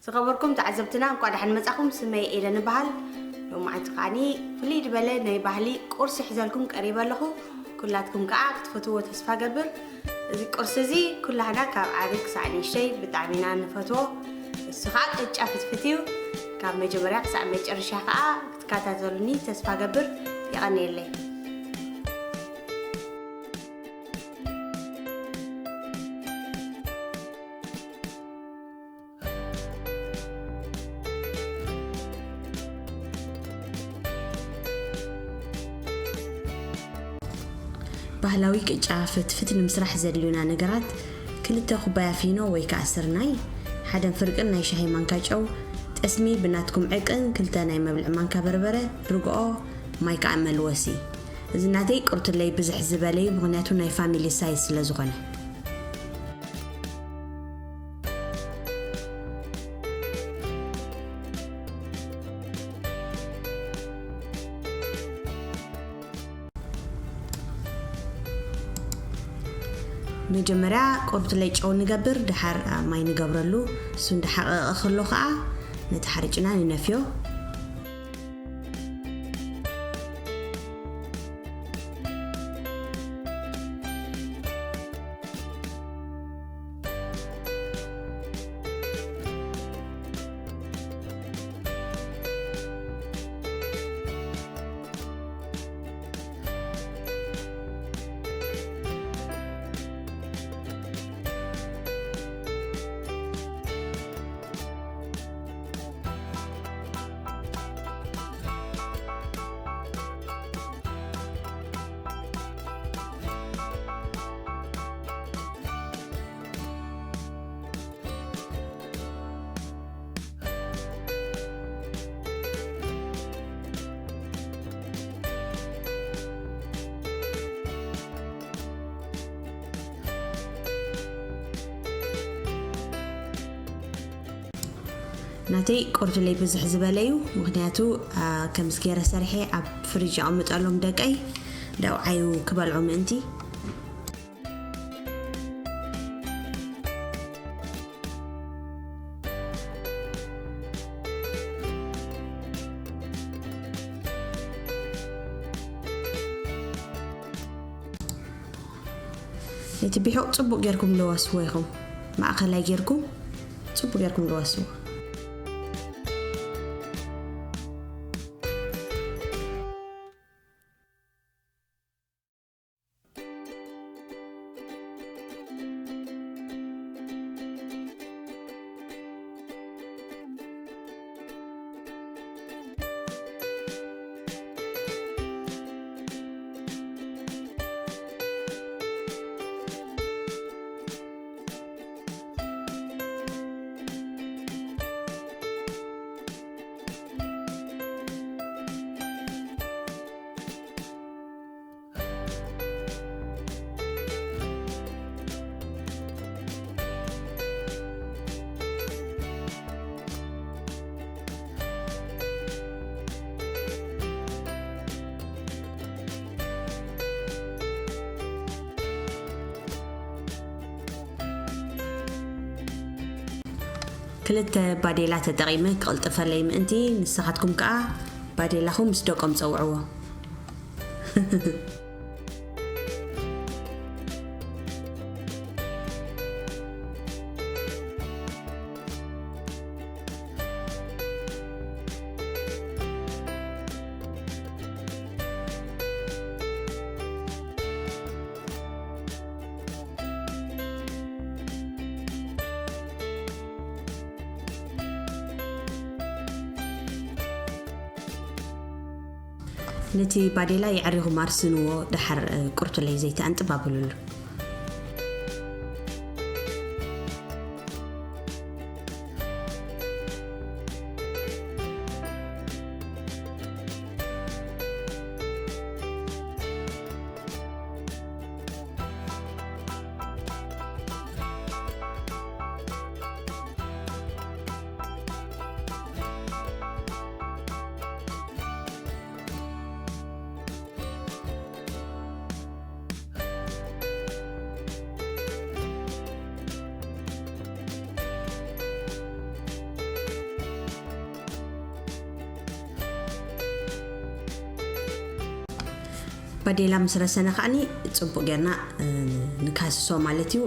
ዝኸበርኩም ተዓዘብትና፣ እንኳዕ ደሓን መጻኹም። ስመይ ኤደን እበሃል። ሎማዓንቲ ከዓኒ ፍልይ ዝበለ ናይ ባህሊ ቁርሲ ሒዘልኩም ቀሪበ ኣለኹ። ኩላትኩም ከኣ ክትፈትዎ ተስፋ ገብር። እዚ ቁርሲ እዚ ኩላህና ካብ ዓቢ ክሳዕ ንእሽተይ ብጣዕሚ ኢና ንፈትዎ። እሱ ከኣ ቅጫ ፍትፍት እዩ። ካብ መጀመርያ ክሳዕ መጨረሻ ከኣ ክትከታተሉኒ ተስፋ ገብር። የቐንየለይ። ባህላዊ ቅጫ ፍትፍት ንምስራሕ ዘድልዩና ነገራት፣ ክልተ ኩባያ ፊኖ ወይ ከኣ ስርናይ፣ ሓደን ፍርቅን ናይ ሻሂ ማንካ ጨው፣ ጠስሚ ብናትኩም ዕቅን፣ ክልተ ናይ መብልዒ ማንካ በርበረ፣ ርግኦ፣ ማይ ከኣ መልወሲ። እዚ ናተይ ቁርትለይ ብዝሕ ዝበለ እዩ፣ ምኽንያቱ ናይ ፋሚሊ ሳይዝ ስለ ዝኾነ። መጀመርያ ቁርትለይ ጨው ንገብር፣ ድሓር ማይ ንገብረሉ። እሱ እንዳሓቐቐ ከሎ ኸዓ ነቲ ሓሪጭና ንነፍዮ። ናተይ ቁርትለይ ብዝሕ ዝበለ እዩ፣ ምኽንያቱ፣ አ፣ ከምዚ ገይረ ሰሪሐ ኣብ ፍሪጅ ኣቐምጠሎም ደቀይ፣ ደብዓዩ ክበልዑ ምእንቲ። ነቲ ቢሑቕ ጽቡቕ ጌርኩም ለዋስዎ ኢኹም። ማእኸላይ ጌርኩም ጽቡቕ ጌርኩም ለዋስዎ። ክልተ ባዴላ ተጠቒመ ክቕልጥፈለይ ምእንቲ፣ ንስኻትኩም ከኣ ባዴላኹም ምስ ደቆም ጸውዕዎ። ነቲ ባዴላ የዕሪኹም ኣርስንዎ፣ ደሓር፣ እ፣ ቁርቱለይ ዘይቲ ኣንጥብ ኣብሉሉ። ባዴላ ምስ ረሰነ ከዓኒ ጽቡቕ ጌርና ንካስሶ ማለት እዩ።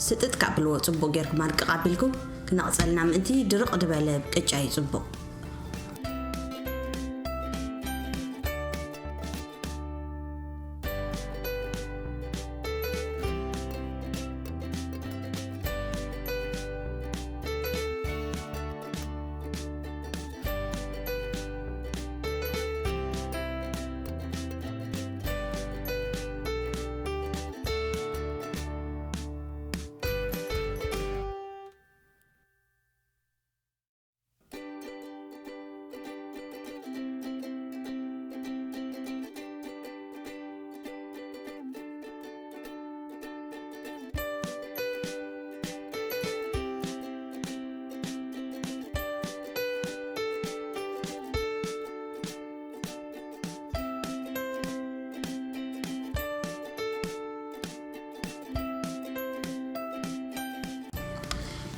ስጥጥ ካብልዎ ጽቡቕ ጌርኩም ኣርቅቕ ኣቢልኩም ክነቕጸልና ምእንቲ ድርቕ ዝበለ ቅጫ እዩ ጽቡቕ።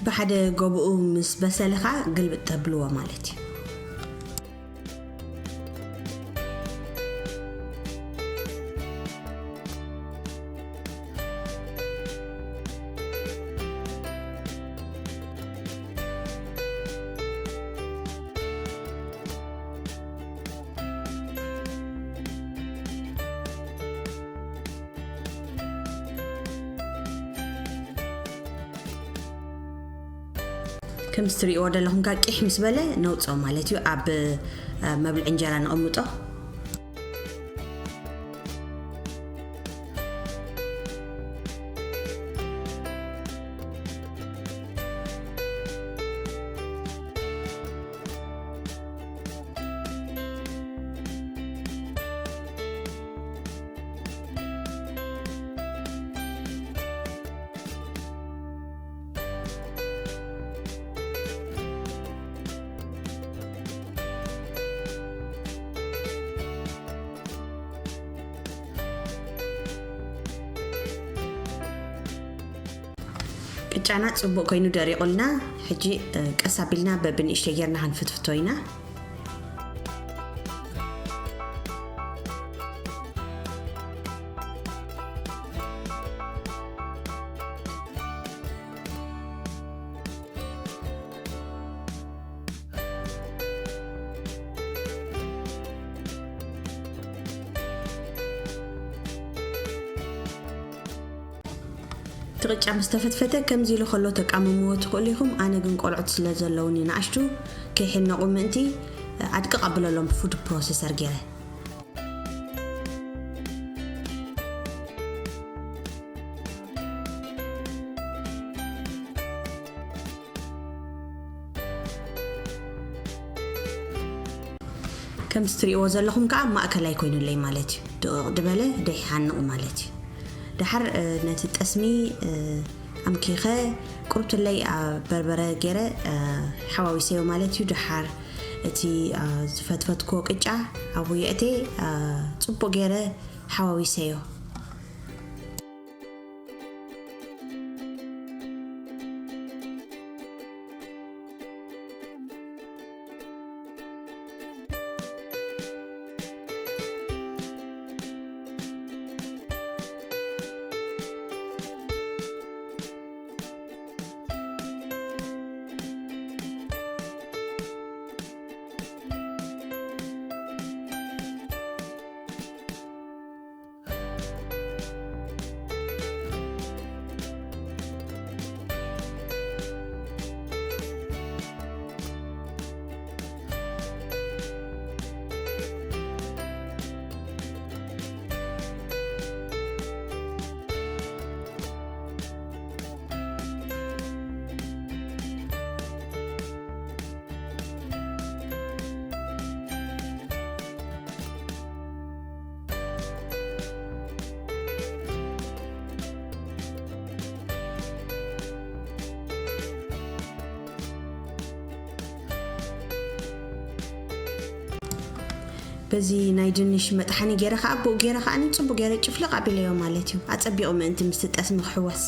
ብሓደ ጎብኡ ምስ በሰለ ኸዓ ግልብጥ ተብልዎ ማለት እዩ። ከምዚ ትርእይዎ ዘለኹም ካብ ቂሕ ምስ በለ ነውፅኦ ማለት እዩ። ኣብ መብልዒ እንጀራ ነቐምጦ። ቅጫና ጽቡቕ ኮይኑ ደሪቑልና፣ ሕጂ ቀስ ኣቢልና በብንእሽተይ ጌርና ክንፍትፍቶ ኢና። እቲ ቅጫ ምስ ተፈትፈተ ከምዚ ኢሉ ከሎ ተቃምምዎ ትኽእሉ ኢኹም። ኣነ ግን ቆልዑት ስለ ዘለውኒ ንኣሽቱ ከይሕነቑ ምእንቲ ኣድቅቕ ኣብለሎም ፉድ ፕሮሰሰር ገይረ። ከምዚ ትርእይዎ ዘለኹም ከዓ ማእከላይ ኮይኑለይ ማለት እዩ። ድቕቕ ድበለ ደይሓንቕ ማለት እዩ። ደሓር ነቲ ጠስሚ ኣምኪኸ ቁርብትለይ በርበረ ገይረ ሓዋዊሰዮ ማለት እዩ። ደሓር እቲ ዝፈትፈትኮ ቅጫ ኣብኡ የእቴ ጽቡቕ ገይረ ሓዋዊሰዮ። በዚ ናይ ድንሽ መጥሓኒ ገይረ ከዓ ብኡ ገይረ ከዓ ጽቡቅ ገይረ ጭፍልቕ ኣቢለዮ ማለት እዩ። ኣጸቢቑ ምእንቲ ምስ ጠስሚ ክሕወስ።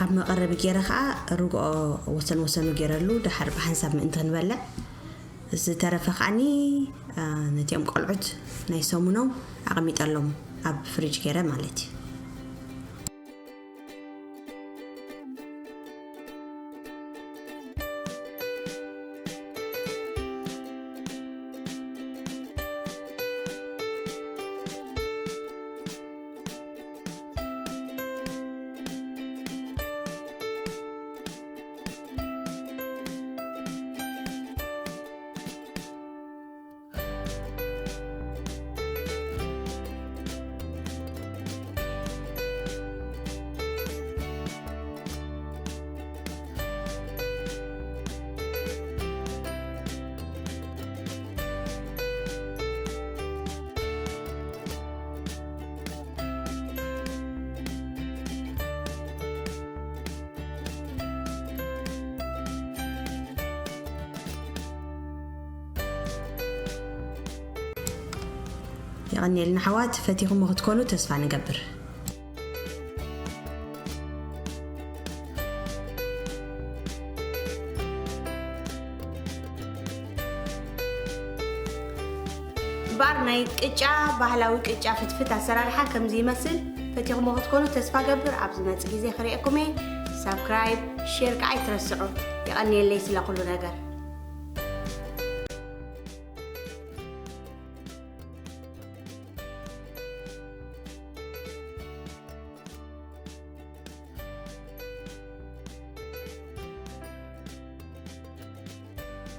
ኣብ መቐረቢ ገይረ ከዓ ርግኦ ወሰን ወሰኑ ገይረሉ፣ ድሓር ብሓንሳብ ምእንቲ ክንበልዕ። ዝተረፈ ከዓኒ፣ አ፣ ነቲኦም ቆልዑት ናይ ሰሙኖም ኣቐሚጠሎም ኣብ ፍሪጅ ገይረ ማለት እዩ። የቐንየልና ኣሕዋት፣ ፈቲኹሞ ክትኮኑ ተስፋ ንገብር። ባር ናይ ቅጫ፣ ባህላዊ ቅጫ ፍትፍት ኣሰራርሓ ከምዚ ይመስል። ፈቲኹሞ ክትኮኑ ተስፋ ገብር። ኣብ ዝመጽእ ግዜ ክርእየኩም እየ። ሳብስክራይብ፣ ሼር ከዓ ኣይትረስዑ። የቐንየለይ ስለ ኩሉ ነገር።